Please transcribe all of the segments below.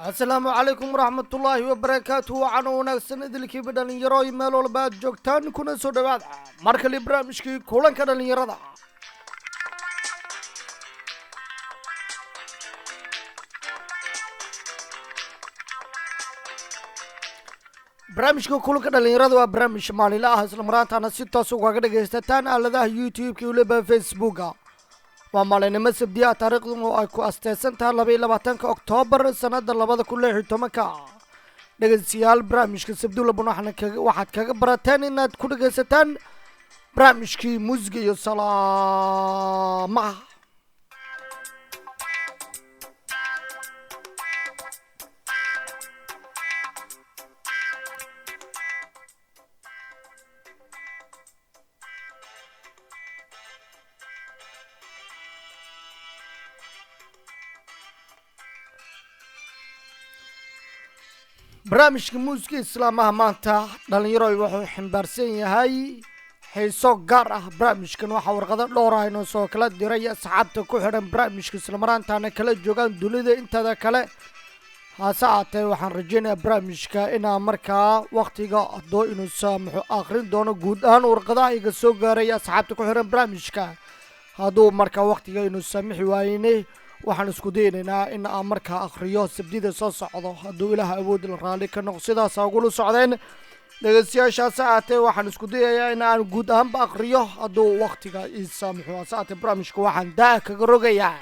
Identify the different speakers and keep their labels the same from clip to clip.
Speaker 1: Asalaamu calaykum waraxmatullaahi wabarakaatu. Waxaana wanaagsan idilkiiba dhalinyaro meel walba aad joogtaan, kuna soo dhawaada mar kale barnaamijkii Kulanka Dhalinyarada. Barnaamijka Kulanka Dhalinyarada waa barnaamij maalinle ah, isla maraantaana si toos ugaga dhagaysataan aaladaha YouTube-ka iyo weliba Facebooka. Waa maalinimo Sabdiya, taariikhdu oo ay ku asteysan tahay 22-ka Oktoobar sanada 2016-ka. Dhegeystayaal, barnaamijka Sabdulabun waxaad kaga barateen inaad ku dhegaysataan barnaamijkii muusiga iyo salaamaha. Barnaamijka muusiga islaamaha maanta, dhalinyaro, wuxuu xambaarsan yahay xiiso gaar ah. Barnaamijkan waxaa warqado dhowr ah inoo soo kala diray asxaabta ku xidhan barnaamijka, islamaraantaana kala joogaan dunida inteeda kale. Hase aatee, waxaan rajaynayaa barnaamijka inaa markaa wakhtiga haddoo inuu saamaxo akhrin doono guud ahaan warqadaha iga soo gaaray asxaabta ku xidhan barnaamijka. Hadduu markaa wakhtiga inuu saamixi waayne, waxaan isku daynaynaa in aan markaa akhriyo Sabdida soo socdo, hadduu Ilaah awood la raalli ka noqo. Sidaasa ugula socdeen dhegeystayaasha. Hase aatee, waxaan isku dayayaa in aan guud ahaanba akhriyo hadduu wakhtiga ii saamaxo. Hase aatee, barnaamijka waxaan daa kaga rogayaa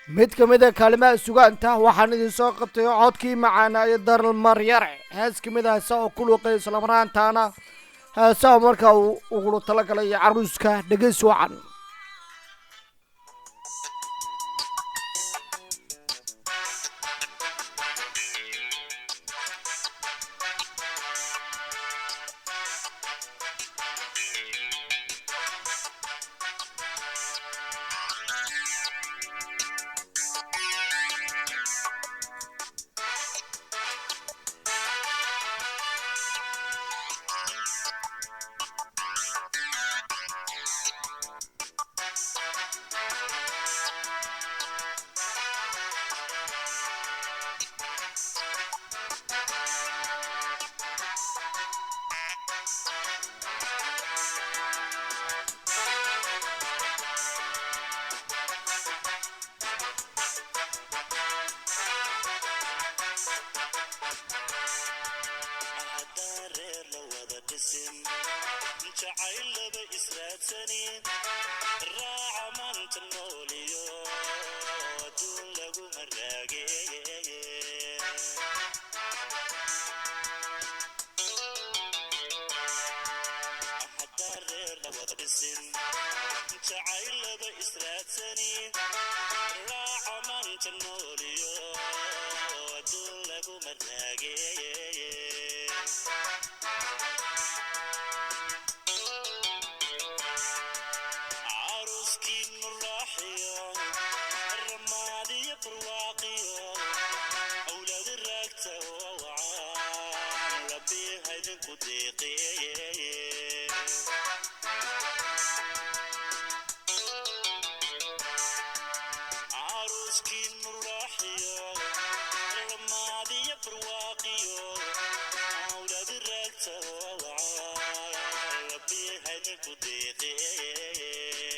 Speaker 1: mid ka mid a kaalimaha sugaanta. Waxaan idin soo qabtay codkii macaana iyo Dalmaryare, hees ka mid a heesa oo ku luuqay, islamaraantaana heesaha markaa uu ugula talagalay caruuska. Dhegeys wacan.
Speaker 2: Haddaan reer la wada dhisin, jacayl laba israadsanin, raaca maanta nooliyo adduun laguma raageeye. Haddaan reer la wada dhisin, jacayl laba israadsanin, raaca maanta nooliyo adduun laguma raageeye. Caruskiinu raaxiyo, ramaadiyo barwaaqiyo, awlaad raagta oo wacaan, Rabbi haydinku deeqeeye. Caruskiinu raaxiyo, ramaadiyo barwaaqiyo, awlaad raagta oo wacaan, Rabbi haydinku deeqeeye.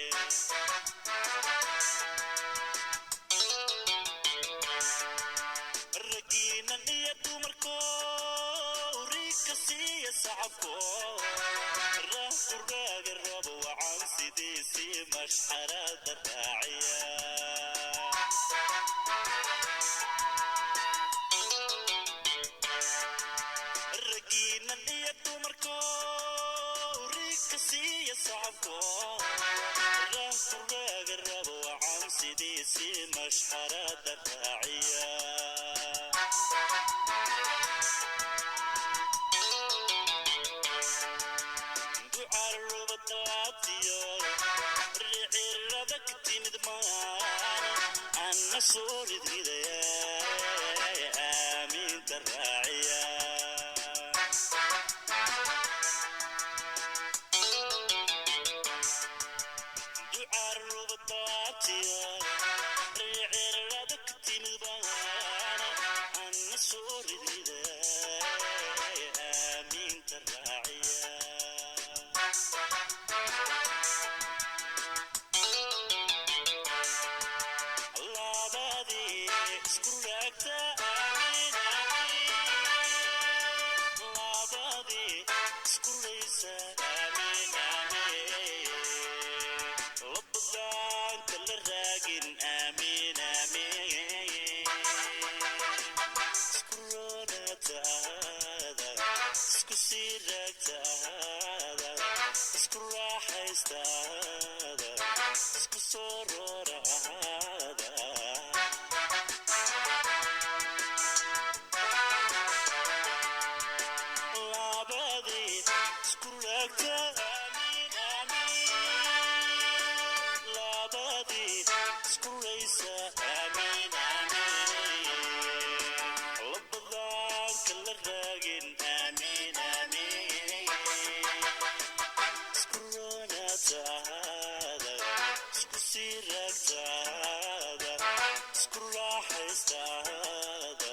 Speaker 2: Ragiinan iyo dumarko, riigka siiya sacabko, raah ku raaga rabo wacan, sidiisii mashxarada raaciya. Ragiinan iyo dumarko, riigka siiya sacabko, raah ku raaga rabo wacan, sidiisii mashxarada raaciya. Ducarubadlaabtiyo ricirada ka timid maan anna soo ridridaya, aamiinta raaciya. Ducarubadlaabtiyo ricirada ka timid maan. Raaxaystaada, isku soo roora ahaada. Labadii isku raagta, amiin amiin. Labadii isku raysa, amiin amiin. Labadaan kala raagin, amiin amiin. Isku roonaataada, isku sii raagtaada, isku raaxaystaada.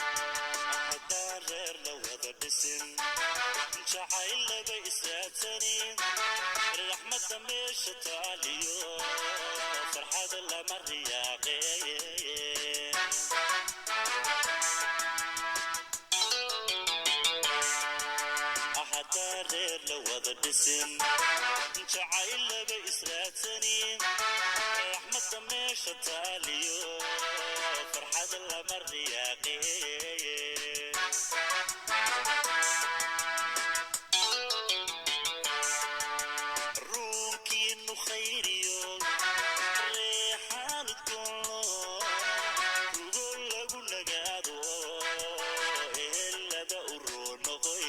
Speaker 2: Haddaan reer la wada dhisin, jacayl laba israadsanin, raxmadda meesha taaliyo farxad lama riyaaqeeye. Haddaan reer la wada dhisin, jacayl laba israadsanin, raxmadda meesha taaliyo farxad lama riyaaqeeye. Ruunkiinu khayriyo reexaanid goonlo, rugo lagu nagaado, ehelada u roonoqoy.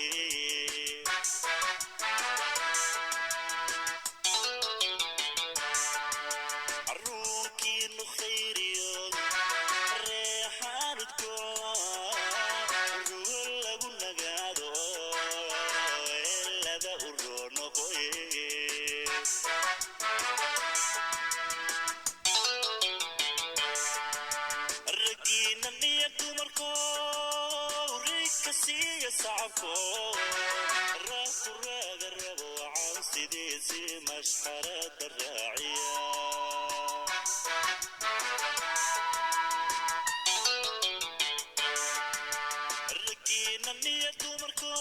Speaker 2: Ruunkiinu khayriyo reexaanid goonlo, rugo lagu nagaado, ehelada u roonoqoy. Raggiina niya dumarko rigka siiya sacabko, raabku raaga rabo wacan sidiisii mashxarada raaciya. Raggiina niya dumarko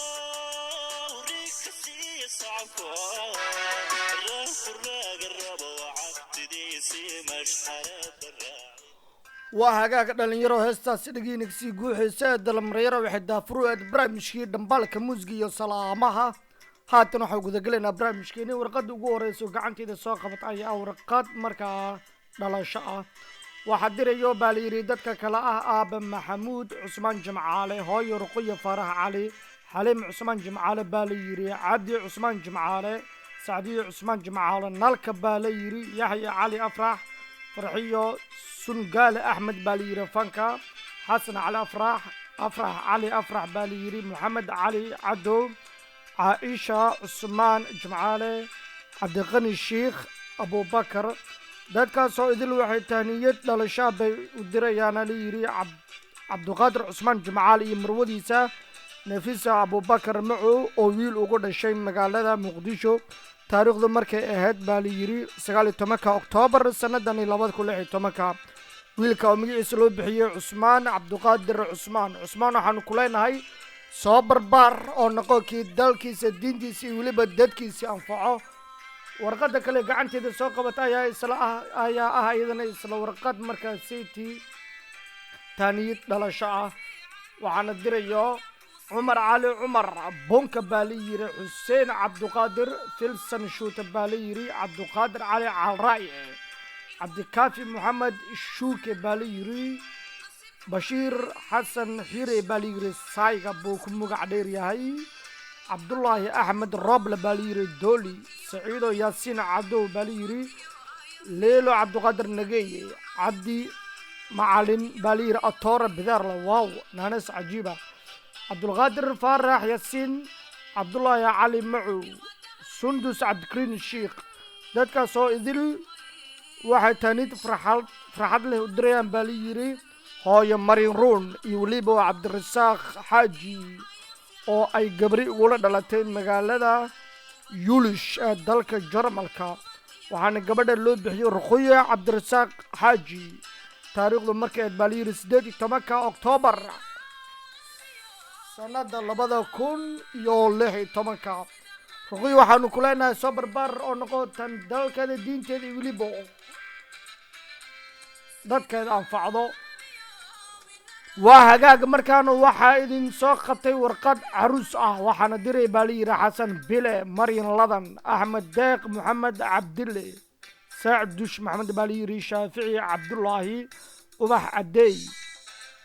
Speaker 2: rigka siiya sacabko, raabku raaga rabo wacan sidiisii mashxarada raaciya.
Speaker 1: Waa hagaaga dhalinyaro, heestaasi dhagiinagsii guuxaysa ee dalmaryaro waxay daafuru eed barnaamijkii dhambaalka muusiga iyo salaamaha. Haatan waxaan gudagelaynaa barnaamijkeeni. Warqadda ugu horeysa oo gacanteyda soo qabata ayaa ah warqad markaa dhalasho ah. Waxaa dirayo baa la yidhi dadka kale ah aaba Maxamuud Cusmaan Jimcaale, hooyo Ruqiya Faarax Cali, Xaliim Cusmaan Jimcaale baa la yidhi, Cabdi Cusmaan Jimcaale, Sacdiyo Cusmaan Jimcaale, Nalka baa la yidhi, Yaxya Cali Afrax, Farxiyo Sungaale Axmed baa la yidhi, Fanka Xasan Cali Afrax, Afrax Cali Afrax baa la yidhi, Maxamed Cali Cadow, Caaisha Cusmaan Jimcaale, Cabdiqani Sheikh Abubakar. Dadkaasoo idil waxay tahniyad dhalashaa bay u dirayaana la yidhi Cabdiqaadir Cusmaan Jimcaale iyo marwadiisa Nafisa Abubakar Macow oo wiil ugu dhashay magaalada Muqdisho, taariikhdu markay ahayd baa la yidhi 19-ka Oktoobar sanadani 2016. Wiilka oo magaciisa loo bixiyey Cusmaan Cabdiqaadir Cusmaan. Cusmaan, waxaanu ku leenahay soo barbaar oo noqo kii dalkiisa, diintiisa iyo weliba dadkiisa anfaco. Warqadda kale gacanteeda soo qabata ayaa isla ah ayaa ah iyadana isla warqad markaasi tii taaniyad dhalasho ah. Waxaana dirayo Cumar Cali Cumar Bonka baa la yiri, Xuseen Cabduqaadir Filsan Shuuta baa la yiri, Cabduqaadir Cali Calraa'ice, Cabdikaafi Maxamed Shuuke baa la yiri, Bashiir Xasan Xire baa la yiri, Sayga buu ku magac dheer yahay, Cabdullaahi Axmed Roble baa la yiri, Dooli Saciido Yaasiin Cadow baa la yiri, Leelo Cabduqaadir Nageeye, Cabdi Macalin baa la yiri, Atoora Bidaarla, wow, naanes cajiiba, Cabdulqaadir Faarax Yaasiin, Cabdullaahi Cali Macow, Sundus Cabdikariin Shiikh. Dadkaasoo idil waxay taanid farxad farxad leh u dirayaan baa la yiri hooyo Marin Ruun iyo weliba Cabdirasaaq Xaaji oo ay gabri ugula dhalatay magaalada Yulish ee dalka Jarmalka, waxaana gabadha loo bixiyey Ruqoya Cabdirasaaq Xaaji. Taariikhdu markay baa la yidhi 18-ka Oktoobar sanada 2016-ka. Ruqiyo, waxaanu ku leenahay soo barbaar oo noqotan dalkeeda, diinteeda iyo weliba dadkeeda anfacdo. Waa hagaag. Markaana waxaa idin soo qabtay warqad caruus ah, waxaana diray baa la yidhi Xasan Bile, Maryan Ladan, Axmed Deeq, Moxamed Cabdille, Saacid Dush Maxamed baa la yidhi, Shaafici Cabdullaahi, Ubax Cadeey,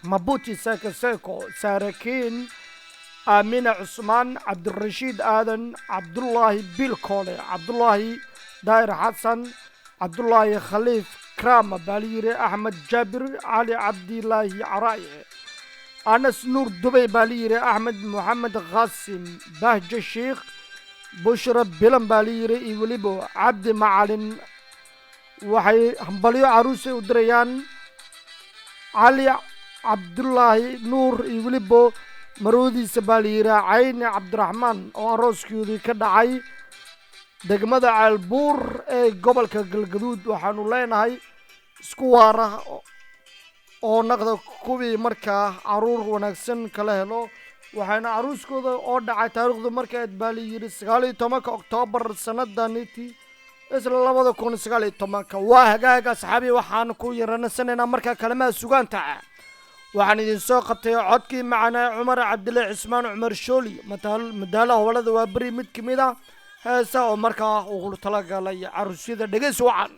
Speaker 1: Mabuti Seko Seko, Saarakiin, Aamina Cusmaan, Cabdirashiid Aadan, Cabdullaahi Bilkoole, Cabdullaahi Daahir Xasan, Cabdullaahi Khaliif Krama baa la yidhi, Axmed Jaabir Cali, Cabdilaahi Caraaye, Anas Nuur Dubay baa la yidhi, Axmed Moxamed Qaasim, Bahje Sheikh, Bushra Bilan baa la yidhi, iyo weliba Cabdi Macalin. Waxay hambalyo caruusay u dirayaan Cali Cabdullaahi Nuur iyo weliba marwadiisa baa la yidhi Cayni Cabdiraxmaan oo arooskoodii ka dhacay degmada Ceelbuur ee gobolka Galgaduud. Waxaanu leenahay isku waara oo naqda kuwii markaa caruur wanaagsan kala helo. Waxaana caruuskooda oo dhacay taariikhdu markaad baa la yidhi 19-ka Oktoobar sanadaniti isla 2019-ka. Waa hagaag, asxaabi, waxaan ku yaranasanaynaa markaa kalemaha sugaanta. Waxaan idin soo qabtay codkii macanaa Cumar Cabdille Cismaan Cumar Shooli, madaala hobolada waa beri, mid ka mid ah heesa oo markaa ugu talagalay caruusyada. Dhegeys wacan.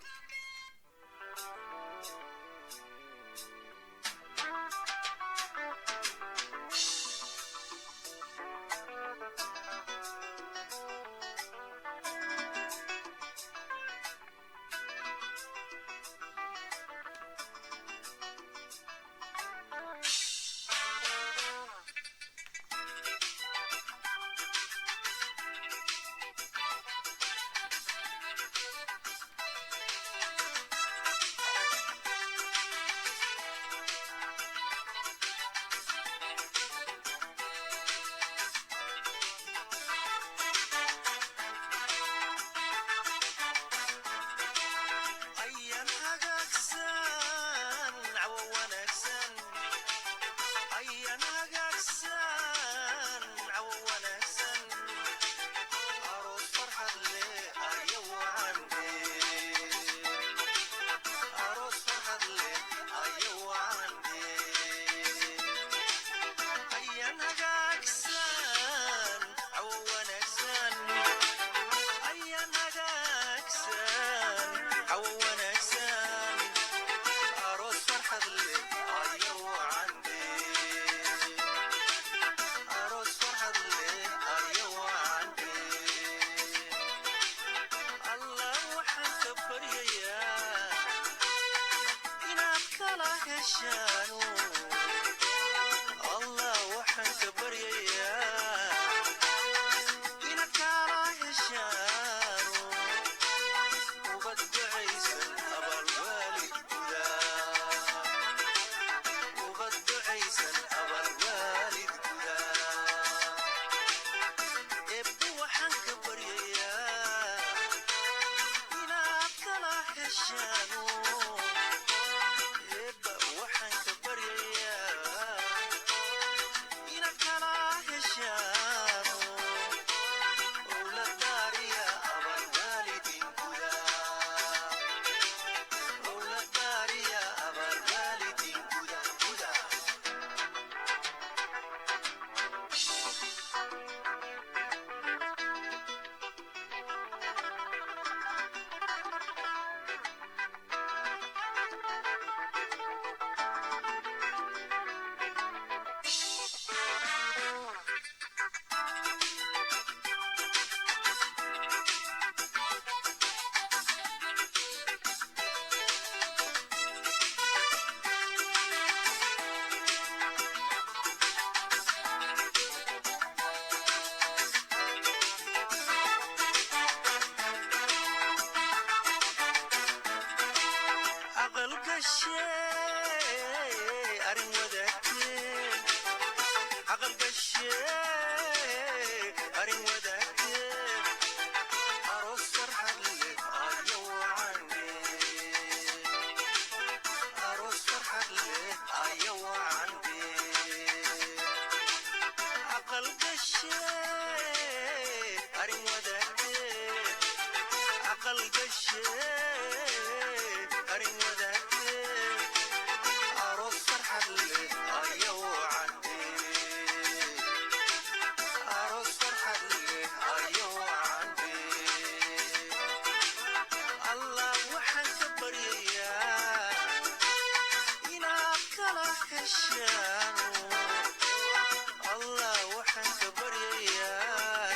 Speaker 2: Ayaan hagaagsan, cawo wanaagsan. Ayaan hagaagsan, cawo wanaagsan. Aroos farxad leh aya wacande. Aroos farxad leh aya wacande. Ayaan hagaagsan, cawo wanaagsan. Ayaan hagaagsan, cawo wanaagsan. Aroos farxad leh aya wacande. Aroos farxad leh aya wacande. Allah waxaan ka baryayaa inaad kala heshaano. Allah waxaan ka baryayaa inaad kala heshaano. Ubad ducaysan abaal waalid gudaa. Ubad ducaysan abaal waalid gudaa. Eebbe waxaan ka baryayaa inaad kala heshaano. Eebbe waxaan ka baryayaa inaad kala heshaano. Owlad baariya abaal waalidin gudaa. Owlad baariya abaal waalidin gudaa gudaa. Aqal gashay arrin wadaagteen. Aqal gashay arrin wadaagteen. Aroos farxad leh aya wacane. Aroos farxad Heshee arin wadaagtee, aroos farxad leh ayo wacantee, aroos farxad leh ayo wacantee. Allah waxaan ka baryayaa inaad kala heshaano. Allah waxaan ka baryayaa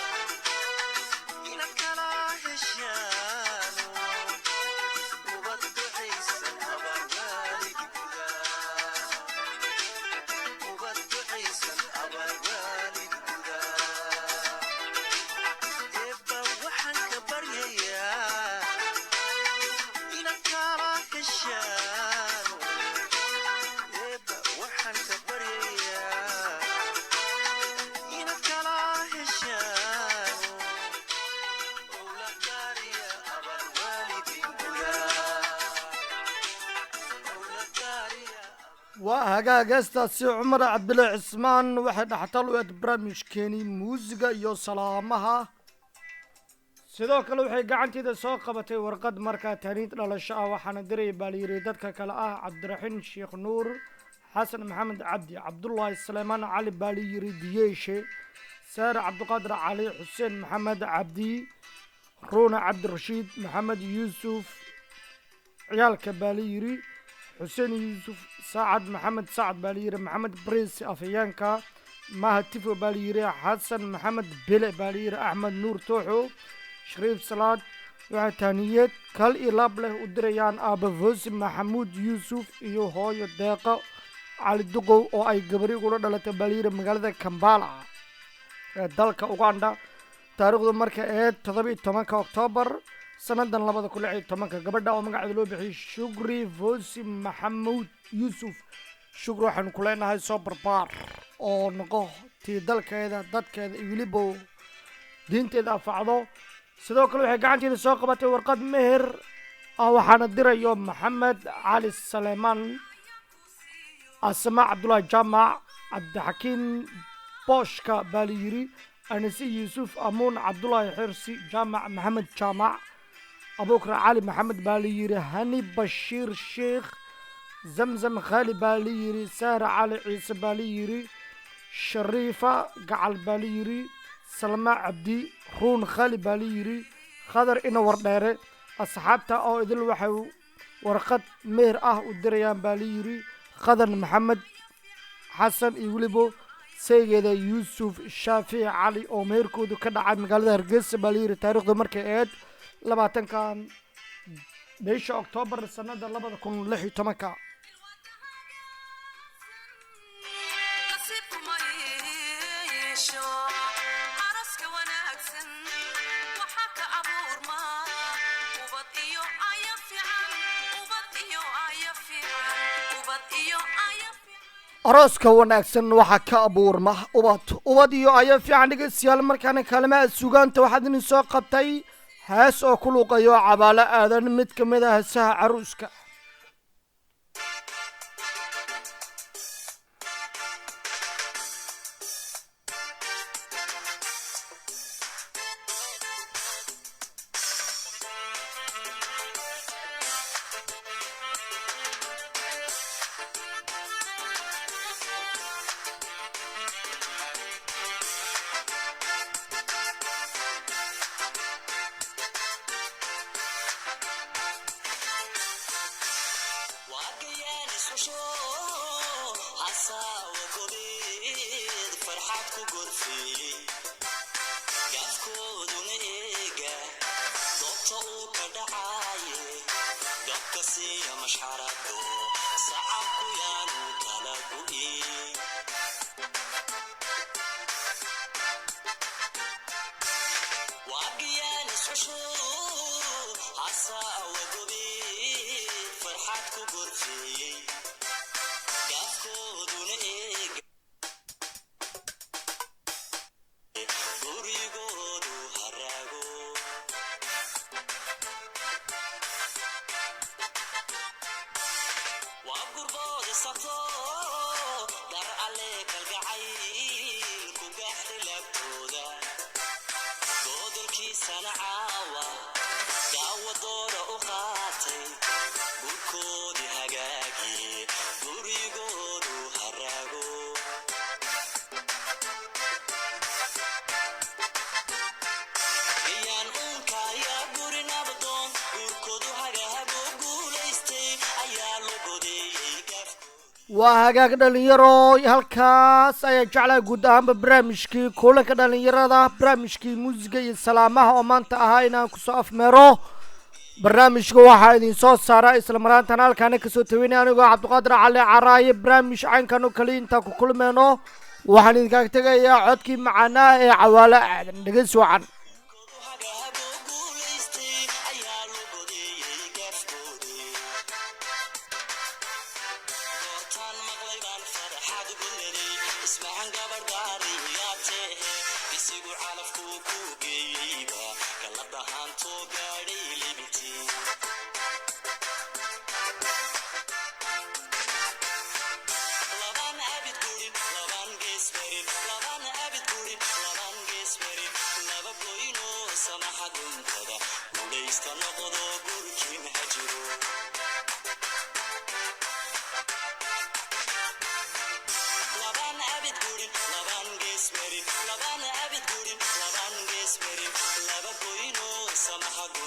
Speaker 2: inaad kala heshaano, ubad ducaysan abaal waalid gudaa, ubad ducaysan abaal waalid gudaa. Eebba waxaan ka baryayaa inaad kala heshaano. Eebba waxaan ka baryayaa inaad kala heshaano, owlaad gaariya abaal waalidin gudaa, owlaad gaariya.
Speaker 1: Waa hagaag, heestaasi Cumar Cabdille Cismaan waxay dhaxtal u eed barnaamijkeeni muusiga iyo salaamaha. Sidoo kale waxay gacanteeda soo qabatay warqad markaa taaniid dhalasho ah, waxaana diraya baa layidhi dadka kale ah Cabdiraxiin Sheekh Nuur, Xasan Maxamed Cabdi, Cabdullaahi Saleymaan Cali baa layidhi Diyeeshe, Saare Cabdiqaadir Cali, Xuseen Maxamed Cabdi, Ruuna Cabdirashiid, Maxamed Yuusuf, ciyaalka baa layidhi Xuseen Yuusuf Saacad, Maxamed Sacad baa layidhi, Maxamed Briis afhayeenka, Mahatifo baa layidhi, Xasan Maxamed Bele baa layidhi, Axmed Nuur Tooxo, Shariif Salaad. Waxay taaniyad kal iyo laab leh u dirayaan aaba Foosi Maxamuud Yuusuf iyo hooyo Deeqo Cali Duqow oo ay gabari ugula dhalatay baa layidhi magaalada Kambala ee dalka Uganda, taariikhdu markay ahayd 17-ka Oktoobar sanadan 2016. Gabadha oo magaceeda loo bixiyey Shukri Foosi Maxamuud Yuusuf. Shukri, waxaanu ku leenahay soo barbaar oo noqo tii dalkeeda, dadkeeda iyo weliba diinteeda anfacdo. Sidoo kale waxay gacanteeda soo qabatay warqad meher ah, waxaana dirayo Maxamed Cali Saleymaan, Asma Cabdullaahi Jaamac, Cabdixakiin Booshka baa la yidhi, Anise Yuusuf Amuun, Cabdullaahi Xirsi Jaamac, Maxamed Jaamac, Abuukar Cali Maxamed baa la yidhi, Hani Bashiir Sheekh, Zamzam Khali baa la yidhi, Saare Cali Ciise baa la yidhi, Shariifa Gacal baa la yidhi, Salma Cabdi, Ruun Khali baa la yidhi, Khadar Ina Wardheere. Asxaabta oo idil waxay warqad meher ah u dirayaan baa la yidhi Khadar Maxamed Xasan iyo weliba saygeeda Yuusuf Shaafici Cali oo meherkoodu ka dhacay magaalada Hargeysa baa la yidhi, taariikhdu markay ahayd 20-ka bisha Oktoobar sanada 2016-ka.
Speaker 3: Nasiibku ma iisho, araska wanaagsan waxaa ka abuurma ubad iyo aya fiican, ubad iyo aya fiican, ubad iyo aya fiican.
Speaker 1: Arooska wanaagsan waxaa ka abuurma ubad, ubad iyo ayo fiican. Dhegeystayaal, markaana kaalmaha sugaanta waxaad idin soo qabtay hees oo ku luuqayo Cabaalo Aadan, mid ka mid ah heesaha caruuska.
Speaker 2: Waaqayaan isxusho, hasaawa gobeed farxad ku gorfeeyey, gaafkooduna eega goobta uu ka dhacaaye, gabka siiya mashxarado, sacabku yaanu kala gu'in. Waaqayaan isxusho, hasaawa gobeed farxad ku gorfeeyey, gaafkooduna eega.
Speaker 1: Waa hagaag dhalinyaro, halkaas ayaa jeclaa guud ahaanba barnaamijkii kulanka dhalinyarada, barnaamijkii muusiga iyo salaamaha oo maanta ahaa inaan kusoo afmeero. Barnaamijka waxaa idin soo saara isla maraantan halkaana kasoo taweynay anigoo Cabdiqaadir Cali Caraaye. Barnaamij caynkan oo kaliya intaan ku kulmeyno, waxaan idinkaga tegayaa codkii macaanaa ee Cawaalo Aadan. Dhegeysi wacan.
Speaker 2: Laba goyno samaha.